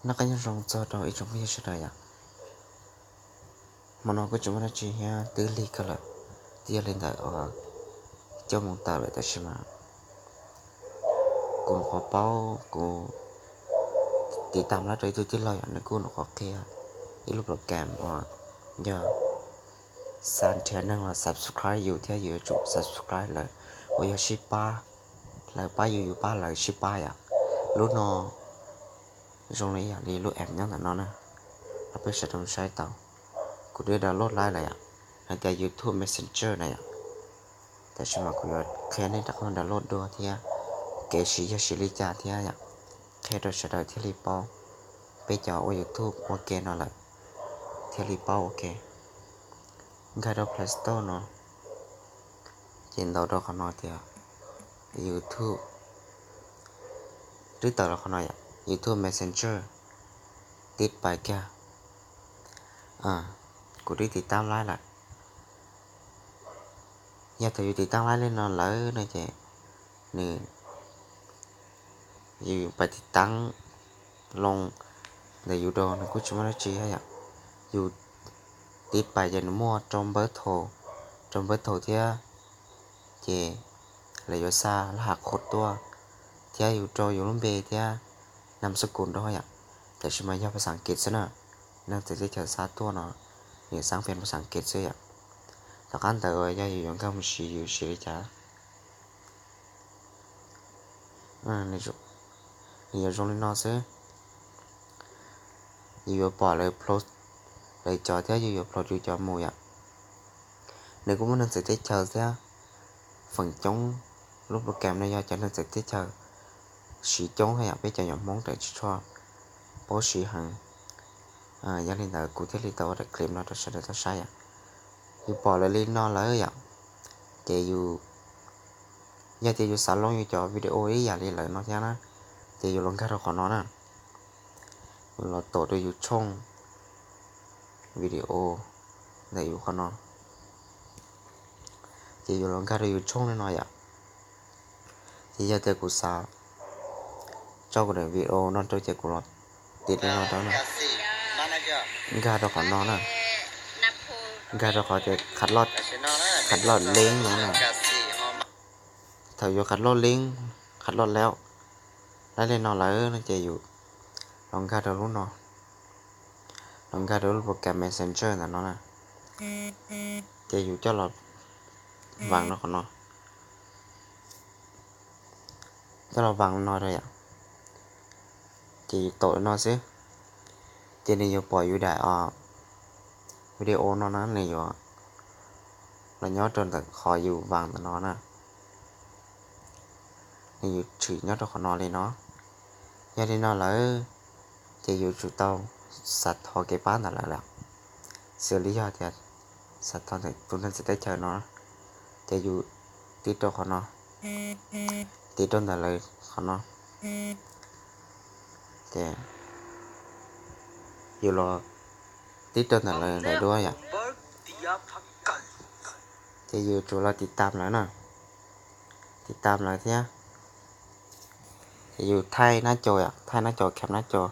Noj qab nyob zoo txog rau ib tsoom phooj ywg sawv daws yom. Hmo no kuj tsis muaj dab tsi thiab, twb lig kawg lawm, twb yog li ntawm coj mus tawm lawm, tab sis mas kuv nyuam qhuav paub, kuv tiv tam lab rau ib tug tij laug yom, nws kuj nyuam qhuav qhia ib lub program uas yog xa nrhiav neeg los subscribe yus thiab yus yuav tsum subscribe lawv, uas yog sib pab, lawv pab yus, yus pab lawv, sib pab yom. Lub no zoo li yam li lub app nyob ntawm no na, los peb sawv daws saib tau. Kuv twb download lawm yom, hais tias YouTube Messenger na yom. Tab sis mas kuv yuav qhia nej rov qab download dua thiab kev siv yog siv li cas thiab yom, qhia rau sawv daws thiaj li paub. Peb cov ua YouTube ua ke no lawm thiaj li paub ua ke. Nkag rau Play Store no, ces ntaus rau qhov no tias YouTube, twb tawm los qhov no yom, YouTube Messenger, tib pais kiag. Kuv twb tiv tab laib lawm. Yog thaum yus tiv tab laib li no lawm no ces nws, yus pais tiv tab loo ntawm yus dua nws kuj tsis muaj dab tsi yom. Yus tiv pais ces nws muaj rau npawb thaum, rau npawb thaum thiab, ces lawv yuav xa laj has qhuav tuaj, thiab yus rau yus lub npe thiab nam xab kus nrog yom. Tab sis mas yog phas xas Askiv xwb na, neeg txawv teb chaws xa tuaj no, nws xaab fee phas xas Askiv xwb yom. Tom qab ntawd uas yog yus yuav nkag mus siv yus siv li cas, nws yuav zoo li no xwb. Yus yuav pom lawv plhus, lawv cov thiab yus yuav plhus yus cov mus yom. Nws kuj muaj neeg txawv teb chaws thiab, feem coob lub program no yog cov neeg txawv teb chaws siv coob yom, peb cov nyuam Hmoob raws tsis tshua paub siv heev. Yog li ntawd kuv thiaj li tau ua daim clip no rau sawv daws tau saib yom. Yus pom lawv li no lawm yom, ces yus, yog tias yus xav loo yus cov video ib yam li lawv no thiab na, ces yus los nkag rau qhov no na, yus los tom rau yus tshooj video ntawm yus qhov no, ces yus los nkag rau yus tshooj li no yom. Ces yog tias kuv xav tso kuv daim video no rau ces kuv los tiv li no rau na, nkag rau qhov no na, nkag rau qhov tias qhov loj leeb no na. Thaum yus qhov loj leeb, qhov loj leb, lab li no lawm no ces yus los nkag rau lub no, los nkag rau lub program Messenger ntawm no na, ces yus coj los vaas rau qhov no, coj los vaas no rau yom. Ces yus tom no xwb, ces nws yuav pom yus daim video no na, nws yuav los nyob rau ntawm qhov yus vaas ntawm no na, nws yuav tshwm nyob rau qhov no li no. Yog li no lawm, ces yus tsum tau xav thov kev pab ntawm lawv lawm, xws li yog tias xav thov ntawm tus neeg txawv teb chaws no, ces yus tiv rau qhov no, tiv rau ntawm lawv qhov no, ces yus los tib rau ntawm lawv daim duab yom. Ces yus tsum los tiv tam lawv na, tiv tam lawv thiab. Ces yus thaij nab cau yom, thaij nab cau, kham nab cau,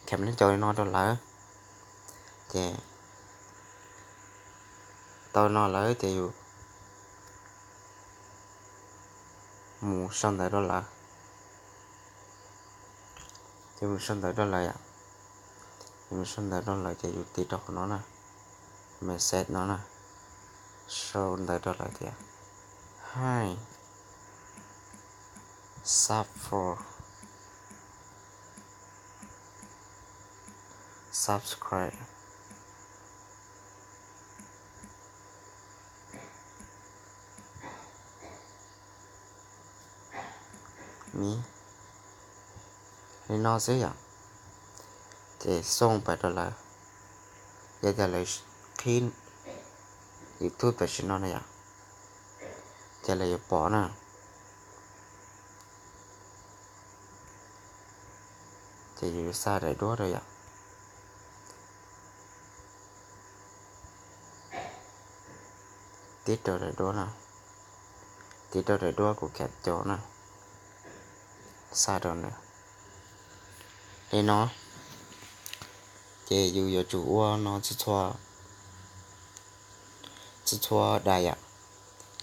kham nab cau li no rau lawv. Ces tau no lawm ces yus mus sau ntawv rau lawv, ces mus sau ntawv rau lawv yom. Yus mus sau ntawv rau lawv ces yus tiv rau qhov no na, message no na, sau ntawv rau lawv tias, Hi, sub for subscribe me, li no xwb yom. Ces xoo pais rau lawv, yog tias lawv qhib YouTube tam sim no na yom, ces lawv yuav pom na. Ces yus yuav xa daim duab rau yom, tib rau daim duab no, tiv rau daim duab kuv kham cau na. xa rau nws li no. Ces yus yuav tsum ua no txhua txhua daim yom,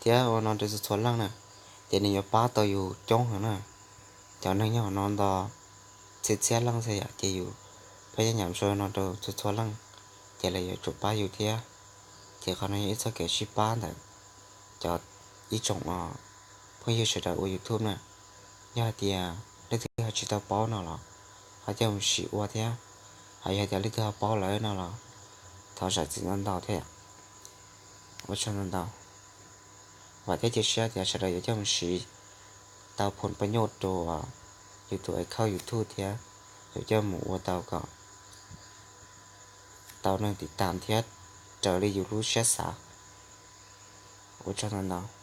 thiab ua no rau txhua txhua leej na, ces nws yuav pab tau yus coob heev na. Cov neeg nyob hauv no ntau txhiab txhiab leej xwb yom, ces yus pab nyob nyam ntso no rau txhua txhua leej, ces lawv yuav tsum pab yus thiab. Ces qhov no yog ib txoj kev sib pab ntawm cov ib tsoom phooj ywg sawv daws ua YouTube na. Yog hais tias leej twg ho tsis tau paub no los ho coj mus sim ua thiab, ho yog hais tias leej twg ho paub lawm no los thov zam txim ntau ntau thiab. Ua tsaug ntau ntau. Vam thiab cia siab tias sawv daws yuav coj mus siv tau phom paj nyuj rau yus tus account YouTube thiab yuav coj mus ua tau kom tau neeg tiv tam thiab raws li yus lub siab xav. Ua tsaug ntau ntau.